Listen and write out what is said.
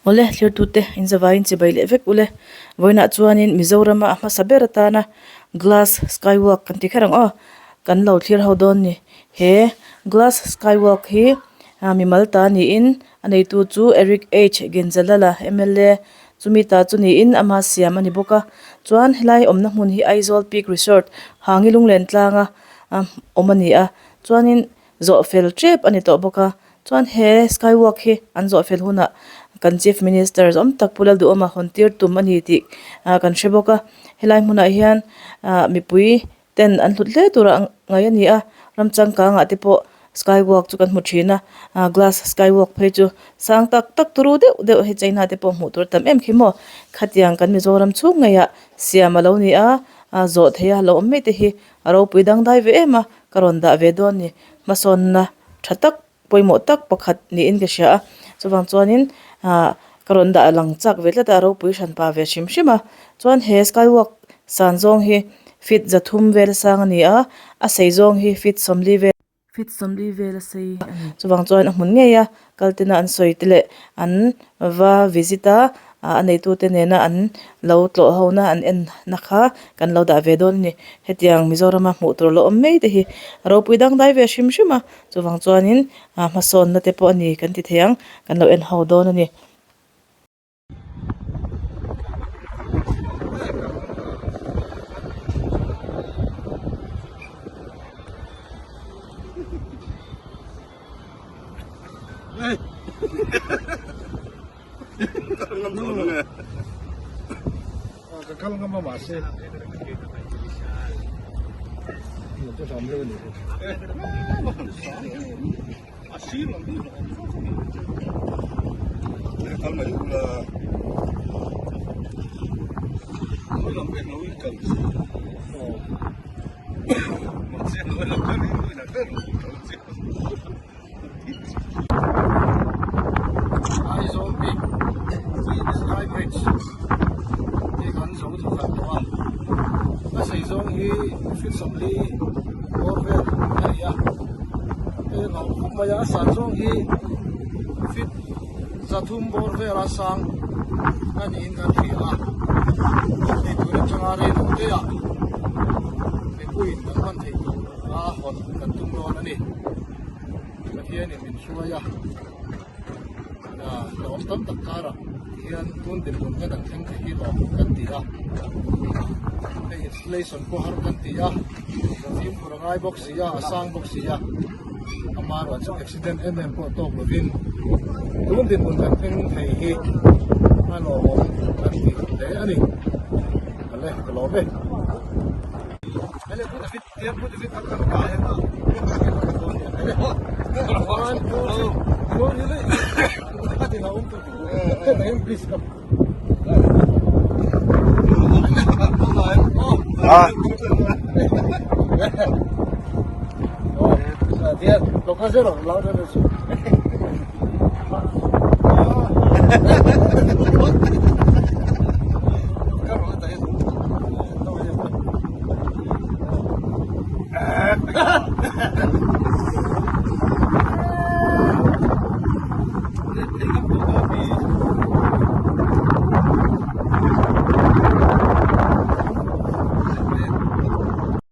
Awle thirtute in zavaiin chibai leh vek ule vawiinah chuanin Mizorama a hmasa ber atana glass skywalk kan ti kher ang aw kan lo thlir ho dawn ni he glass skywalk hi ah mimal ta niin a neitu chu Eric H Genjalala mla chumi ta chu niin ama siam a ni bawk a chuan helai awmna hmun hi Aizawl Peak Resort Hangi Lunglen tlanga awm a ni a chuanin zawh fel tep a ni tawh bawk a chuan he sky walk hi an zawh fel hunah kan chief minister zawm tak Pu Lalduhawma hawn tir tum a ni tih ah kan hre bawk a helai hmunah hian ah mipui ten an hlut hle tur a ngaih a ni a ram changkangah te pawh sky walk chu kan hmu thin a ah glass sky walk phei chu sang tak tak turu deuh deuh hei china te pawh hmuh tur a tam em khi maw khatiang kan Mizoram chhung ngeiah siam alo ni a ah zawh theih a lo awm mai te hi a ropui dangdai ve em a ka rawn dah ve dawn a ni hmasawnna tha tak pawimawh tak pakhat niin ka hria a chuvang chuanin ah ka rawn dah lang chak ve tlat a a ropui hran pa ve hrim hrim a chuan he sky walk san zawng hi feet 300 vel a sang a ni a a sei zawng hi feet 40 vel feet 40 vel a sei a ni chuvang chuan a hmun ngei a kal tena an sawi te leh an va visit a ah a neitute nena an lo tlawh ho na an en na kha kan lo dah ve dawn a ni hetiang Mizorama hmuh tur la awm mai te hi a ropui dangdai ve hrim hrim a chuvang chuanin ah hmasawnna te pawh a ni kan ti thei ang kan lo en ho dawn a ni. Ka kal ngam a mahse Aizawl bik Sky Bridge hi kan zo thawk khat tawh a, a sei zawng hi feet 40 bawr vel a ni a, hei a ngauh khawp mai a, a san zawng hi feet 300 bawr vela sang a niin kan hria a, hei tun atanga rei lo te ah mipuiin kan hman theih tur a hawn kan tum dawn a ni. Pathianin min hruai a, hlauhawm tam tak karah hian tun dinhmun hian an thleng thei hi lawm kan ti a, hei installation pawh har kan ti a, fimkhur a ngai bawk si a, a sang bawk si a, amaherawh chu accident em em pawh tawk lovin tun dinhmun kan thleng thei hi a lawmawm kan ti hle a ni. Awle ka lawm e.